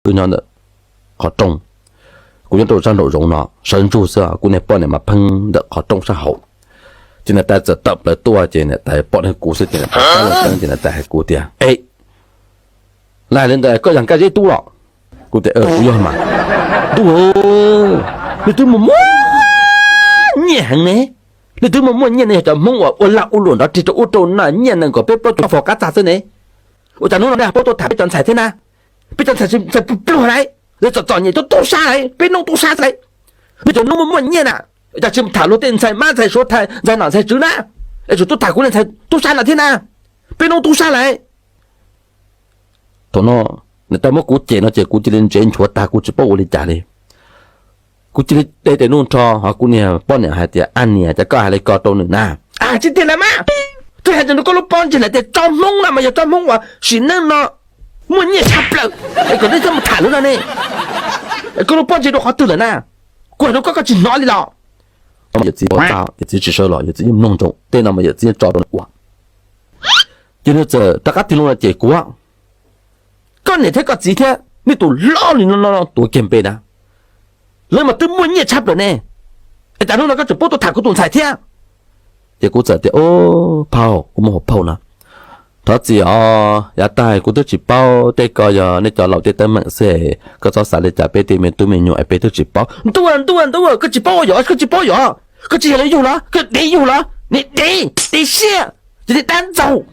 twb nyob ntawm qhov rooj. Kuv nyob rau sab nraum zoov no sawv ntsug xwb, kuv niag poj niam mas pheej ntawm qhov rooj sab hauv. Ces niam tais txawm tawm plaws tuaj ces niam tais pom niag kuv xwb ces niam tais hais kuv tias, E, laj li ntawd koj yog Nkaj Zeb tub los? Kuv tias, Kuv yog mas. Ntuj, nws twb muaj muaj nyiaj heev ne. Nws twb muaj muaj nyiaj ne, yog cov Hmoob uas ua lag ua luam nrov rig rau ub rau no, nyiaj nees nkaum peb plaub caug faus qab txag xwb ne. Ua cas hnub no nej ho paub tuaj tham peb cov ntxhais thiab na? Peb cov ntxhais tsis pluag lauj, txom txom nyem tuaj tub sab lauj, peb noob tub sab xwb lauj. Nej cov noob muaj muaj nyiaj na, ua cas tsis tham luag tej ntxhais mab ntxhais suav, ntxhais nom ntxhais tswv na, es tseem tuaj tham kuv niag ntxhais tub sab no thiab na? Peb noob tub sab lauj. Thaum no niam tais muab kuv cem no ces kuv cia li ntsev nchuav tag, kuv tsis paub ua li cas li. Kuv cia li de tes ntuj nrho, ho kuv niag poj niam hais tias, A niam, cas koj hais li ko rau nws na? Tsis tiag las mas, koj hais rau koj lub pob ntseg lawm tias tso Hmoob no mas yog tso Hmoob uas sim neej no muaj nyiaj tshaj plaws, es kom nej txhob mus tham lawv no ne. Koj lub pob ntseg dua qhov twg lawm na? Kuv hais rau koj, koj tsis hnov li los? Yawm txiv, yawm txiv tsis sawv los, yawm txiv yeej mloog ntsoov, tej no mas yawm txiv yeej tso rau nws ua. Ces nws txawm rov qab tig loo no ces kuv, Koj niam thiab koj txiv thiab nej tus hlob li no no tuav kiag npe na, lawv mas twb muaj nyiaj tshaj plaws ne, es cas hnub no koj tseem paub tuaj tham kuv tus ntxhais thiab? Ces kuv txawm tias, Phauj, kuv muaj hauv phauj no. Thov txim os, yav tag kuv twb tsis paub, tej ko yog nej cov laus tej teeb meem xwb, koj txhob xav li cas, peb tej me tub me nyuam es peb twb tsis paub. Ntuj, ntuj, ntuj, koj tsis paub yog, koj tsis paub yog, koj tsis yog li yug los, koj dev yug los, niag dev, dev siab, ces niag dab ntxaug.